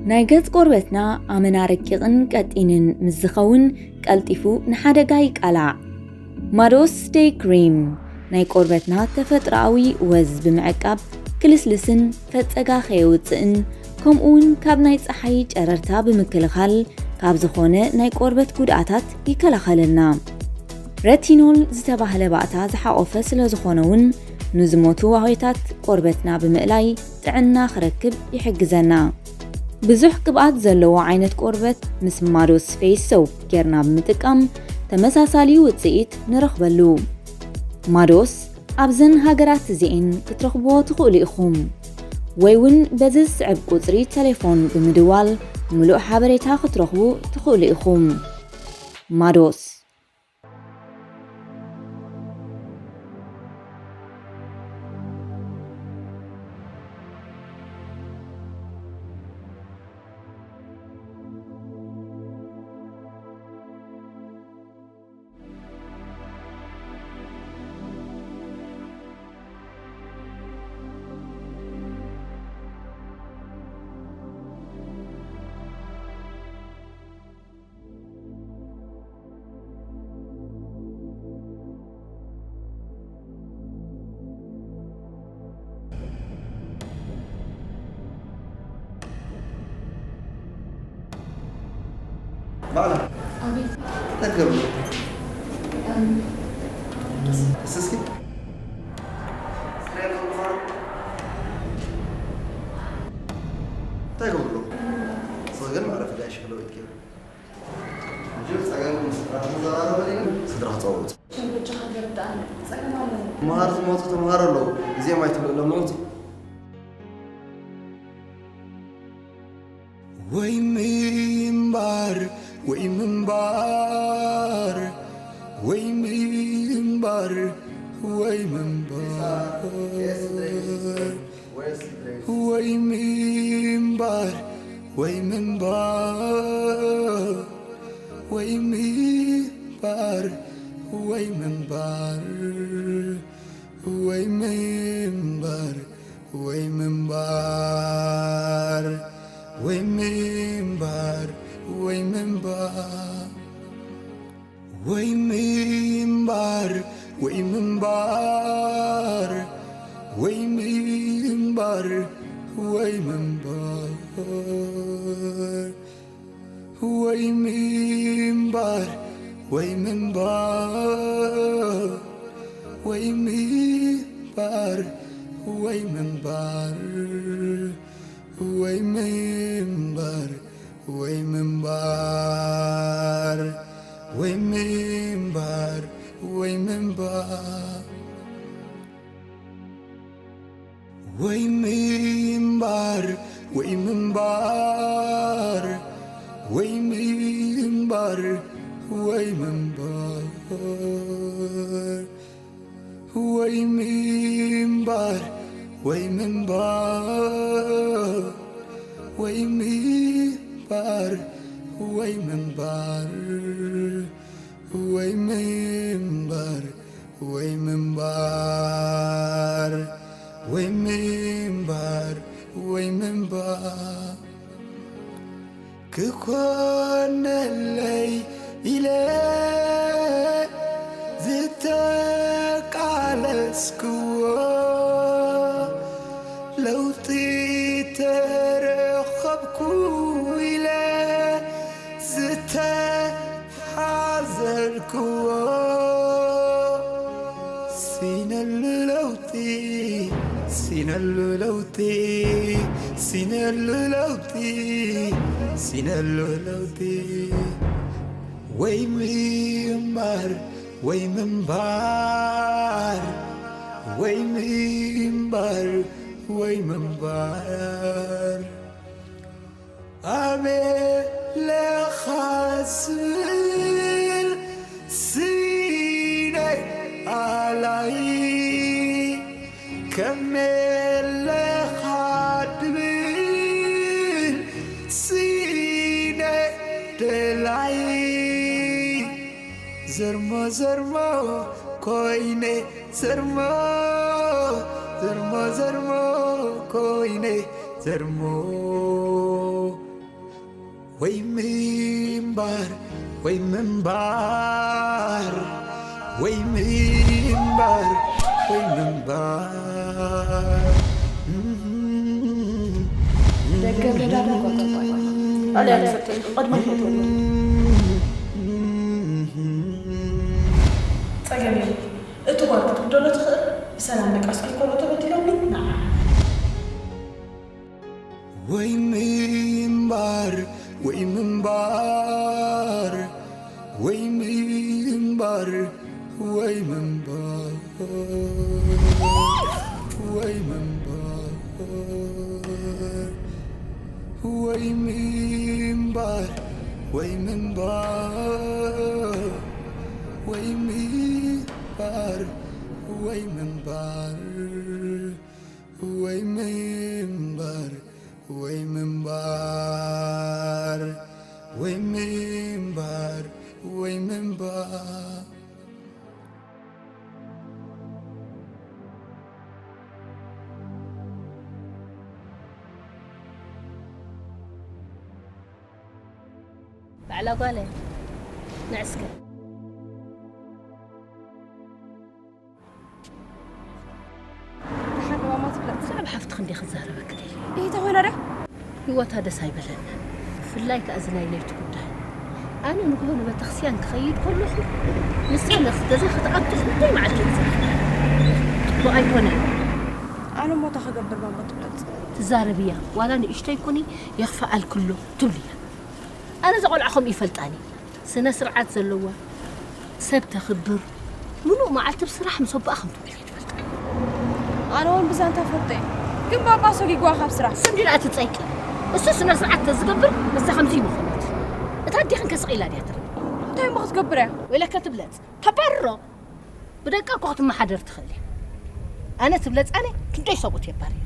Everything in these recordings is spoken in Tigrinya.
ናይ ገጽ ቆርበትና ኣመና ረቂቕን ቀጢንን ምስ ዝኸውን ቀልጢፉ ንሓደጋ ይቃላዕ። ማዶስ ደይ ክሪም ናይ ቆርበትና ተፈጥሮኣዊ ወዝ ብምዕቃብ ክልስልስን ፈጸጋ ከየውጽእን ከምኡውን ካብ ናይ ጸሓይ ጨረርታ ብምክልኻል ካብ ዝኾነ ናይ ቆርበት ጉድኣታት ይከላኸለልና። ረቲኖል ዝተባህለ ባእታ ዝሓቖፈ ስለ ዝኾነ እውን ንዝሞቱ ዋህዮታት ቆርበትና ብምእላይ ጥዕና ክረክብ ይሕግዘና። ብዙሕ ቅብኣት ዘለዎ ዓይነት ቆርበት ምስ ማዶስ ፌስ ሶፕ ጌርና ብምጥቃም ተመሳሳሊ ውጽኢት ንረኽበሉ። ማዶስ ኣብዘን ሃገራት እዚኤን ክትረኽብዎ ትኽእሉ ኢኹም። ወይ እውን በዚ ዝስዕብ ቁጽሪ ቴሌፎን ብምድዋል ምሉእ ሓበሬታ ክትረኽቡ ትኽእሉ ኢኹም። ማዶስ። ባዕላ ኣቤት። እንታይ ትገብሪ? እም። እስኪ። እንታይ ገብሩ? ጸገም ማዕረፍ ጋሽ ክለው ይትከብ። ሕጂ ጸገም ምስ ስድራ ተዘራረበ ግን ስድራ ክጸውት። ሸምብቻ ሃገር ደኣ ጸገም ኣለዎ። መሃር ዝመጹ ተምሃሮ ኣለዉ። እዚኦም ኣይትብሉ ኣለዉ። ወይ ምንባር፣ ወይ ምንባር፣ ወይ ምንባር፣ ወይ ምንባር። ወይ ምንባር፣ ወይ ምንባር፣ ወይ ምንባር፣ ወይ ምንባር፣ ወይ ምንባር፣ ወይ ምንባር፣ ወይ ምንባር፣ ወይ ምንባር። ወይ ምንባር፣ ወይ ምንባር፣ ወይ ምንባር፣ ወይ ምንባር። ወይ ምንባር፣ ወይ ምንባር፣ ወይ ምንባር፣ ወይ ምንባር። ወይ ምንባር፣ ወይ ምንባር፣ ወይ ምንባር፣ ወይ ምንባር። ወይ ምንባር፣ ወይ ምንባር፣ ወይ ምንባር፣ ወይ ምንባር። ወይ ምንባር፣ ወይ ምንባር፣ ወይ ምንባር፣ ወይ ምንባር፣ ወይ ምንባር፣ ወይ ምንባር፣ ወይ ምንባር፣ ወይ ምንባር። ክኾነለይ ኢለ ዝተቃለስክዎ ለውጢ፣ ሲነሉ ለውጢ፣ ሲነሉ ለውጢ፣ ሲነሉ ለውጢ። ወይ ምንባር ወይ ምንባር፣ ወይ ምንባር ወይ ምንባር። ኣቤለኻ ስብል ስኢነ ኣላይ፣ ከመለኻ ድብል ስኢነ ደላይ። ዘርሞ ዘርሞ ኮይነ ዘርሞ፣ ዘርሞ ዘርሞ ኮይነ ዘርሞ። ወይ ምንባር ወይ ምንባር፣ ወይ ምንባር ወይ ምንባር። ደገ ምዳር እኮ ጽቡቅ ኣይኮነን። ኣለ ኣይትፈልጥን፣ ቅድሚ ትፈትዎ። ጸገም የለን። እቲ ጓል ክትብደሎ ትኽእል፣ ብሰላም ደቃስ ከይኮኖ ተበዲሎኒ፣ ንዓ። ወይ ምንባር ወይ ምንባር፣ ወይ ምንባር ወይ ምንባር፣ ወይ ምንባር ወይ ምንባር፣ ወይ ምንባር ወይ ምንባር፣ ወይ ምንባር ወይ ምንባር፣ ወይ ምንባር ወይ ምንባር፣ ወይ ምንባር። ባዕላ ጓለይ፣ ንዕስከ። ደሓን ዶ ማማ ትብለጽ? ብዛዕባ ሓፍትኺ እንድየ ክዛረበኪ ደልየ። እሂ፣ እንታይ ኮይና ድያ? ህይወታ ደስ ኣይበለንን። ብፍላይ ከኣ እዚ ናይ ለይቲ ጉዳይ። ኣነ ንግሆ ንቤተክርስትያን ክኸይድ ከለኹ፣ ንሳ ነቲ ገዛ ክትኣቱ ክልተ መዓልቲ እየ ዝረኽባ። ጽቡቕ ኣይኮነን። ኣነ እሞ እንታይ ክገብር ማማ ትብለጽ? ትዛረብያ፣ ዋላ ንእሽተይ ኩኒ የኽፍኣልኪ ኣሎ ትብልያ። ኣነ እዛ ቆልዓ ከምኡ ይፈልጣኒ። ስነ ስርዓት ዘለዋ፣ ሰብ ተኽብር፣ ምሉእ መዓልቲ ብስራሕ ምስ ኣቦኣ ከም ትውዕል እየ ዝፈልጣ። ኣነ እውን ብዛንታ ፈልጠ እየ። ግን ባባ ሰጊግዋ ካብ ስራሕ። ስም ድኣ ትጸይቂ። እሱ ስነ ስርዓት ተዝገብር ምስዛ ከምዚ ይምኾነት። እታ ኣዴኽን ከስቕ ኢላ ድያ ትርኢ። እንታይ እሞ ክትገብር እያ? ወይለከ ትብለጽ። ተባርሮ። ብደቃ እኮ ክትመሓደር ትኽእል እያ። ኣነ ትብለጽ ኣነ ክንደይ ሰብኡት የባር እያ።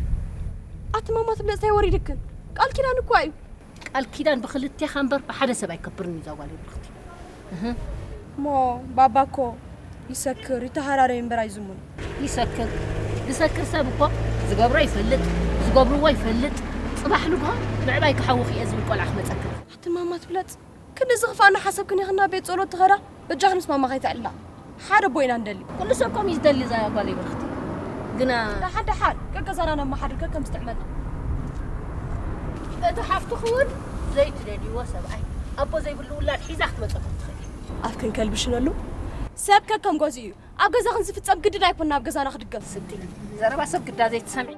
ኣቲ ማማ ትብለጽ እንታይ ወሪድክን? ቃል ኪዳን እኳ እዩ። ቃል ኪዳን ብኽልቴኻ እምበር ብሓደ ሰብ ኣይከብርን እዩ እዛ ጓል ይብልኽቲ። እህ። እሞ ባባ እኮ ይሰክር ይተሃራረይ እምበር ኣይዝሙን። ይሰክር ዝሰክር ሰብ እኮ ዝገብሮ ይፈልጥ ዝገብርዎ ይፈልጥ። ጽባሕ ንግሆ ምዕባይ ክሓውኽ እየ ዝብል ቆልዓ ክመጸክን። ኣቲ ማማ ትብለጽ ክንዲ ዝኽፋእና ሓሰብክን ኢኽና ቤት ጸሎት ትኸዳ በጃኽን ምስ ማማ ከይተዕልላ ሓደ ኣቦ ኢና ንደሊ። ኩሉ ሰብ ከምኡ እዩ ዝደሊ እዛ ጓለይ ብርኽቲ። ግና ደሓን ደሓን ገገዛና ነመሓድር ከከም ዝጥዕመና። እቲ ሓፍትኺ እውን ዘይትደልይዎ ሰብኣይ ኣቦ ዘይብሉ ውላድ ሒዛ ክትመፀኩም ትኽእል። ኣፍክን ከልብሽነሉ ሰብ ከከም ገዝኡ እዩ። ኣብ ገዛኽን ዝፍፀም ግድን ኣይኮንና ኣብ ገዛና ክድገም። ስቲ ዘረባ ሰብ ግዳ ዘይትሰምዒ።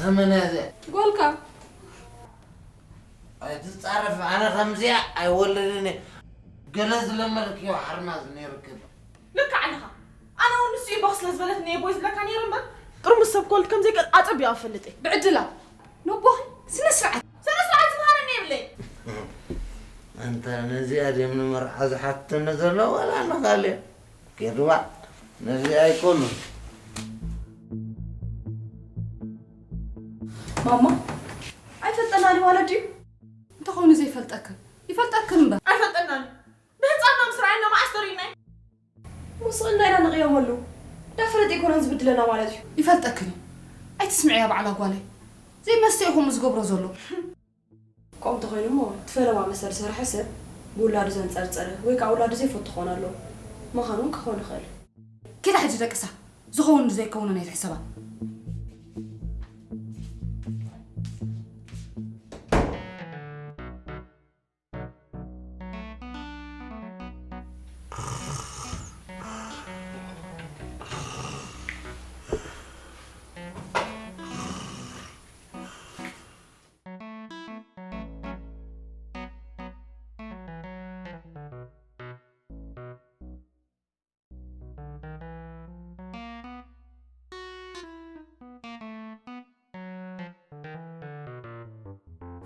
ዘመን ያዘ። ጓልካ ኣይትጻረፍ፣ ኣነ ከምዚኣ ኣይወልድን እየ። ገለ ዝለመድክዮ ሓርማዝ ነይርክን። ልክዕ ኣለኻ። ኣነ እውን ንሱ እዩ ቦኽ ስለ ዝበለትኒ እየ ቦይ ዝብለካ ነይረ እምበር፣ ጥርሙዝ ሰብ ክወልድ ከም ዘይክእል ኣጸቢቐ እፈልጥ እየ። ብዕድላ፣ ነቦኺ ስነ ስርዓት። ስነ ስርዓት ዝበሃል እኔ የብለይ። ኣንታ ነዚኣ ድዮም ንመርዓ ዝሓትተኒ ዘለዉ ዋላ ንኻልእ? ኬድዋ፣ ነዚኣ ኣይኮኑን። ማማ፣ ኣይፈልጠናን እዩ ማለት ድዩ? እንተኾይኑ ዘይፈልጠክን፣ ይፈልጠክን እምበር። ኣይፈልጠናን። ብህፃንና ምስ ረኣየና መዓስ ተሪእናዮ? ምስኡ እንዳይና ንቕየመሉ። እንዳፈለጠ ኣይኮነን ዝብድለና ማለት እዩ። ይፈልጠክን እዩ። ኣይትስምዕያ ባዕላ ጓለይ። ዘይመስተ እዩ ከምኡ ዝገብሮ ዘሎ። ከምኡ እንተኾይኑ እሞ፣ እቲ ፈለማ መሰል ዝሰርሐ ሰብ ብውላዱ ዘንጸርጸረ ወይ ከኣ ውላዱ ዘይፈቱ ክኾን ኣለዎ። ምዃኑ እውን ክኸውን ይኽእል። ኪዳ ሕጂ ደቅሳ፣ ዝኸውን ዘይከውንን ኣይትሕሰባ።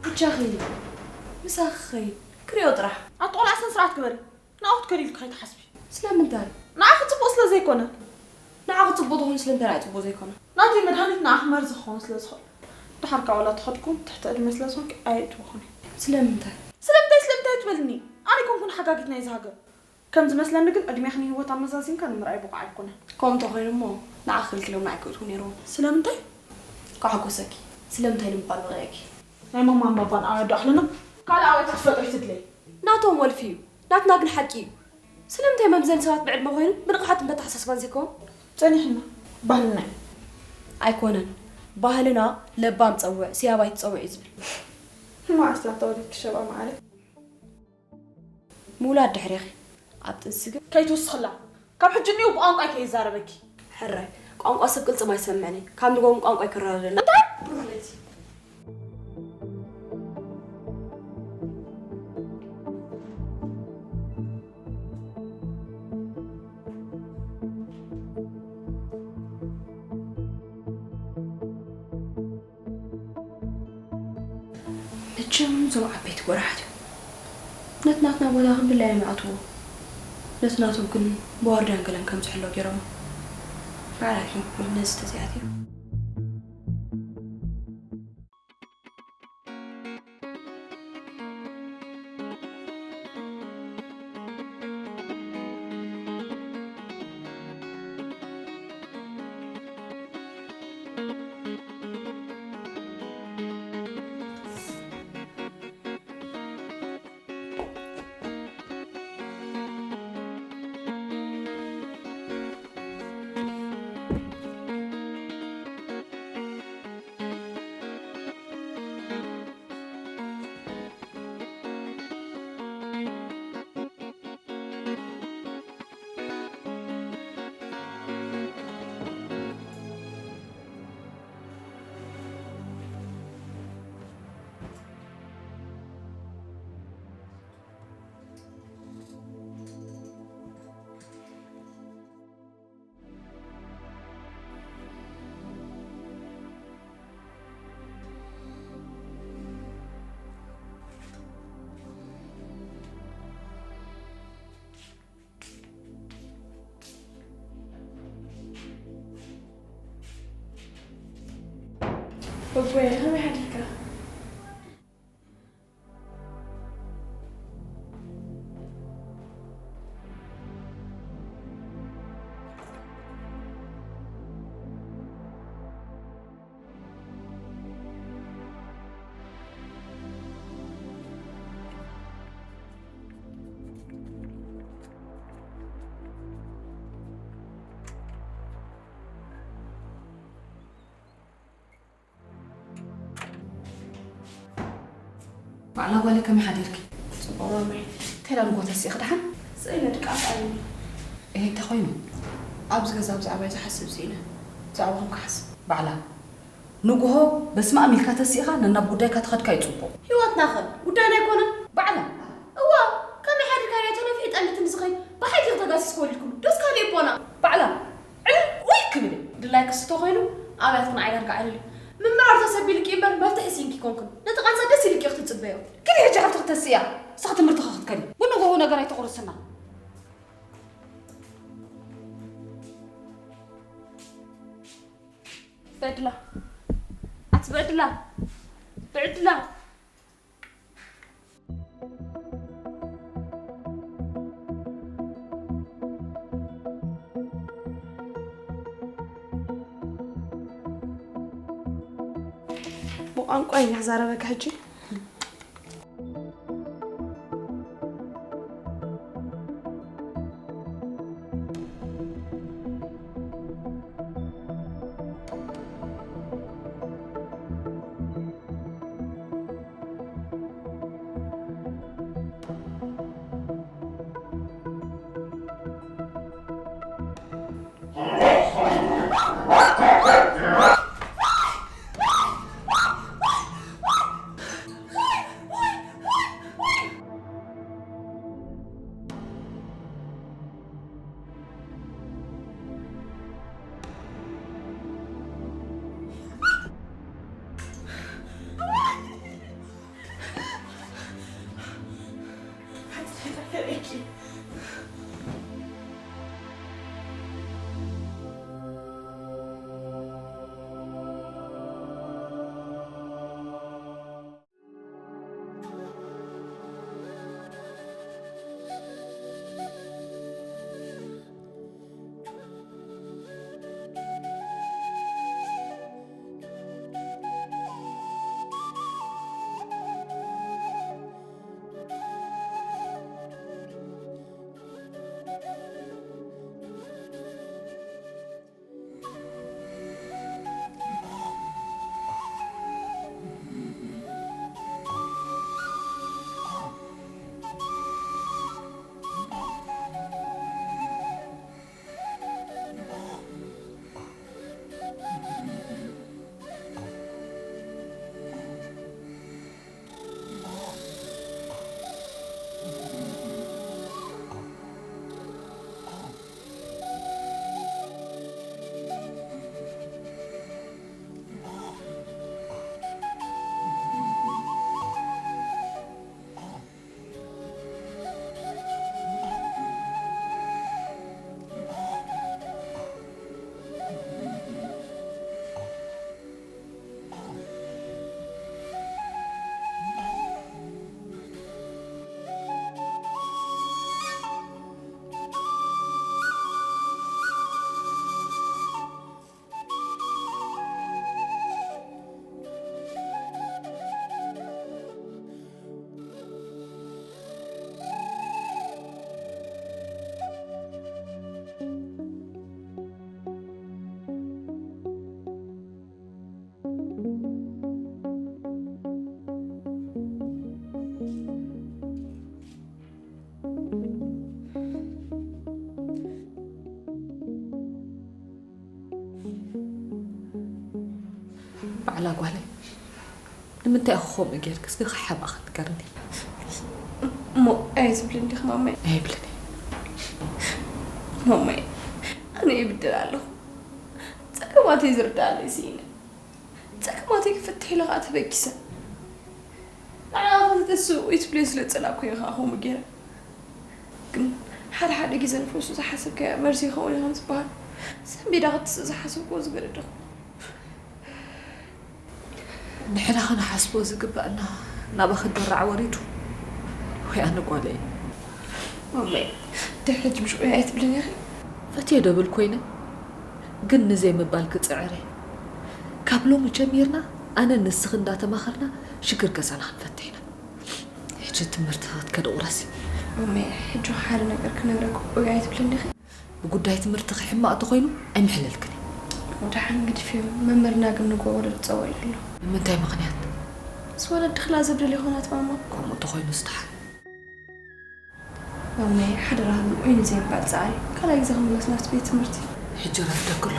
ብቻኺ ምሳኺ ኸይድ ክሪኦ ጥራሕ። ኣቲ ቆልዓ ስነ ስርዓት ግበሪ። ንኣኹ ትከድ ኢልኪ ከይትሓስቢ። ስለምንታይ? ንዓኺ ጽቡቕ ስለ ዘይኮነ። ንዓኺ ጽቡቕ ዝኾነ ስለምንታይ ንዓይ ጽቡቕ ዘይኮነ? ናተይ መድሃኒት ንዓኺ መርዚ ክኸውን ስለ ዝኽእል። ደሓር ካብ ዋላ ተኸድኩ ትሕቲ ዕድመ ስለ ዝኾንኪ ኣየእትወኹን እየ። ስለምንታይ? ስለምንታይ ስለምንታይ ትበልኒ? ኣነ ኣይኮንኩን ሓጋጊት ናይዚ ሃገር። ከም ዝመስለኒ ግን ዕድሜኺ ንህይወት ኣመዛዚንካ ንምርኣይ ብቑዕ ኣይኮነን። ከምኡ እንተኾይኑ እሞ ንዓኺ ክልክሎም ንዓይ ክእትዉ ነይርዎም። ስለምንታይ? ከሐጎሰኪ። ስለምንታይ ንምባል በቒዕኪ። ናይ ማማን ባባን ኣወዳእኽልና ካልእ ኣበይ ክትፈጥሪ ትድለይ? ናቶም ወልፊ እዩ፣ ናትና ግን ሓቂ እዩ። ስለምንታይ መምዘኒ ሰባት ብዕድመ ኮይኑ ብንቕሓትን በተሓሳስባን ዘይከውን? ጸኒሕና፣ ባህልና እዩ። ኣይኮነን፣ ባህልና ለባም ጸውዕ፣ ስያብ ኣይትጸውዕ እዩ ዝብል። መዓስ ናታ ወሊድኪ ሸባ መዓረ? ምውላድ ድሕሬኺ፣ ኣብ ጥንሲ ግን ከይትውስኽላ። ካብ ሕጂ እኒኡ ብቋንቋይ ከይዛረበኪ። ሕራይ፣ ቋንቋ ሰብ ቅልጽም ኣይሰምዕን እየ። ካብ ንጎም ቋንቋይ ክረዳደላ። እንታይ? መቸም እዞም ዓበይቲ ጎራሓት እዮም። ነቲ ናትና ቦታ ክንድላይ እዮም ይኣትዎ። ነቲ ናቶም ግን ብዋርድያን ገለን ከም ዝሕሎ ገይሮሞ። ባዕላትኩም ነዚ ተዚኣትዮም። በቦየ፣ ከመይ ሓዲርካ? ባዕላ ጓለይ ከመይ ሓዲርኪ? ጽቡቕ ማመይ። እንታይ ደኣ ንጎ ተሲእኺ ደሓን? ስኢነ ድቃስ ኣልኒ። እሄ እንተኾይኑ ኣብዚ ገዛ ብዛዕባይ ዝሓስብ ስኢነ። ብዛዕባኹም ክሓስብ። ባዕላ ንግሆ በስመ ኣብ ኢልካ ተሲእኻ ነናብ ጉዳይካ ተኸድካ እዩ ጽቡቕ። ህይወትናኸ ጉዳይና ኣይኮነን? ባዕላ። እዋ፣ ከመይ ሓዲርካ እያ ተነፊሑ ጠሚትን ዝኸይ ብሓይሊ ክተጋስስ ክወሊድኩም? ዶስ ካልእ ይቦና? ባዕላ። ዕልል ወይ ክብል እዩ። ድላይኪ ስቶ ኮይኑ ኣብያትክን ዓይዳርጋ ዕልል እዩ። ምምራር ተሰቢልኪ እምበር መፍትሒ ሲንኪ ኮንክን። ነቲ ቃንዛ ደስ ኢልኪ ክትጽበዮ። ግን ሕጂ ሓፍቲ ክተስእያ። ንስኺ ትምህርትኺ ክትከዲ። ብንግሆ ነገር ኣይተቑርስና። ብዕድላ። ኣቲ ብዕድላ። ብዕድላ። ብቋንቋ ኢና ክዛረበካ ሕጂ። ባዕላ ጓለይ፣ ንምንታይ ኢኹ ከምኡ ጌርክስ ግን ከሓማቕ ትገርኒ? እሞ ኣይትብልን ዲኺ ማማይ? ኣይብልን እየ። ማማይ፣ ኣነ ይብድል ኣለኹ። ጸገማተይ ዝርድኣለይ ስኢነ። ጸገማተይ ክፍትሕ ኢለ ኸኣ ተበጊሰ። ንዓኻ ከተስእ ወይ ትብለይ ስለ ዝጸላእኩ እየ ኸኣ ከምኡ ገይረ። ግን ሓደ ሓደ ግዜ ንፈውሱ ዝሓሰብካዮ መርዚ ይኸውን እዩ ከም ዝበሃል፣ ሰንቢዳ ክትስእ ዝሓሰብክዎ ዝገደደኹ። ንሕና ክንሓስቦ ዝግባእና ናባኺ ደራዕ ወሪዱ ወይ ኣነ ጓለይ? ማማይ፣ ድሕሪ ሕጂ ምሽ ቁያ ኣይትብልን ኢኺ? ፈትየ ደብል ኮይነ፣ ግን ንዘይምባል ክጽዕር እየ። ካብ ሎሚ ጀሚርና ኣነ ንስኺ እንዳተማኸርና ሽግር ገዛና ክንፈትሕ ኢና። ሕጂ ትምህርቲ ክትከዲ ቁረሲ። ማማይ፣ ሕጂ ሓደ ነገር ክነግረኪ ቁያ ኣይትብልን ኢኺ? ብጉዳይ ትምህርትኺ ሕማቕ ተኾይኑ ኣይምሕለልክን እየ። ወደሓን ግድፍዮ፣ መምህርና ግን ንጎ ወለድ ጸዊዑ ኣሎ። ንምንታይ ምኽንያት? ምስ ወለዲ ክላዘብ ደልዩ ይኾናት ማማ። ከምኡ ተኾይኑ ዝደሓን። ማማይ፣ ሓደራኻ ግን ኡይ ንዘይምባል ጸዓሪ። ካልኣይ ግዜ ክምለስ ናብቲ ቤት ትምህርቲ። ሕጂ ረፍደኪ ኣሎ።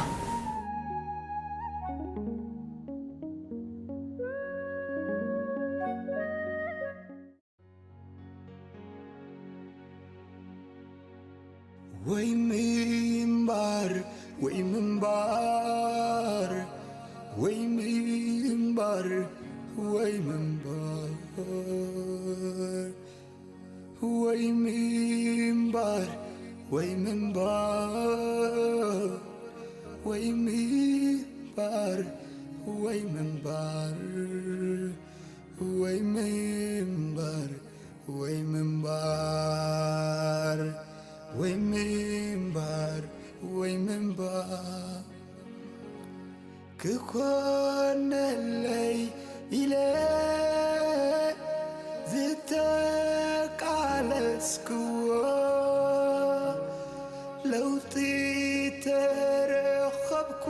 ወይ ምንባር ወይ ምንባር ወይ ምንባር ወይ ምንባር ወይ ምንባር ወይ ምንባር ወይ ምንባር ወይ ምንባር ወይ ምንባር ወይ ምንባር ወይ ምንባር ወይ ምንባር ክኾነለይ ኢለ ዝተቃለስክዎ ለውጢ ተረኸብኩ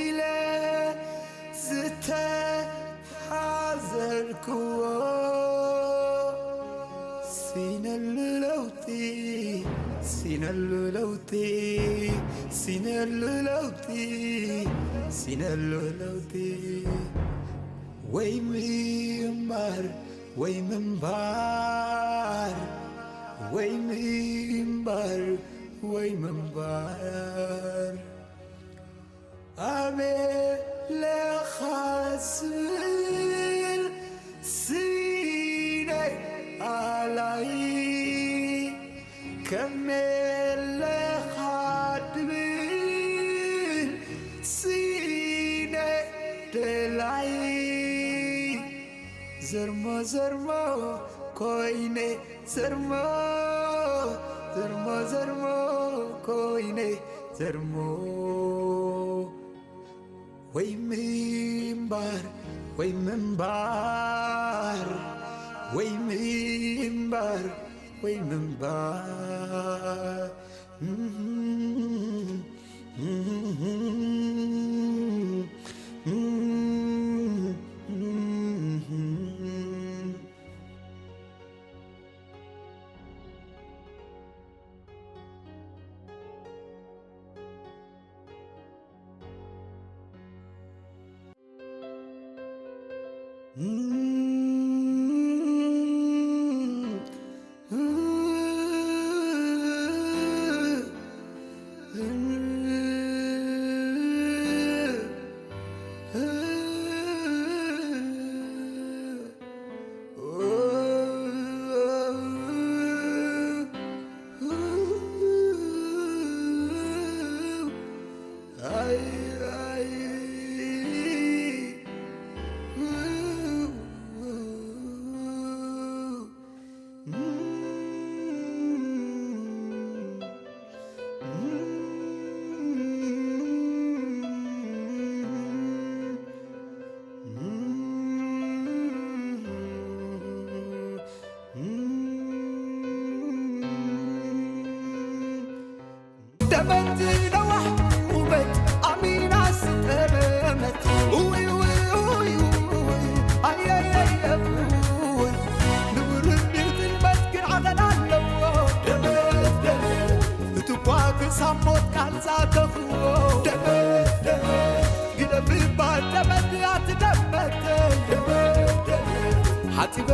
ኢለ ዝተሓዘልክዎ ሲነሉ ለውጢ ሲነሉ ለውጢ ሲነሉ ለውጢ ሲነሉ ለውጢ ወይ ምንባር ወይ ምንባር ወይ ምንባር ወይ ምንባር ኣቤለኻ ስብል ሲነይ ኣላይ ከመለኻ ድብል ሲነ ደላይ ዘርሞ ዘርሞ ኮይነ ዘርሞ ዘርሞ ዘርሞ ኮይነ ዘርሞ ወይ ምንባር ወይ ምንባር ወይ ምንባር ወይ ምንባር ደመት ነዋሕ ውበት ኣሚና ስጠመት ውይ ውይ ውይ ውይ ኣየየየ ውይ ንውርድ ጥልመት ግን ዓቐን ኣለዎ ደመት ደመት እትኳ ክሳብ ሞት ካልዛ ተኽዎ ደመት ደመት ግደፍ እባ ደመት ኣትደመተይ ደመት ደመት ሓፂበ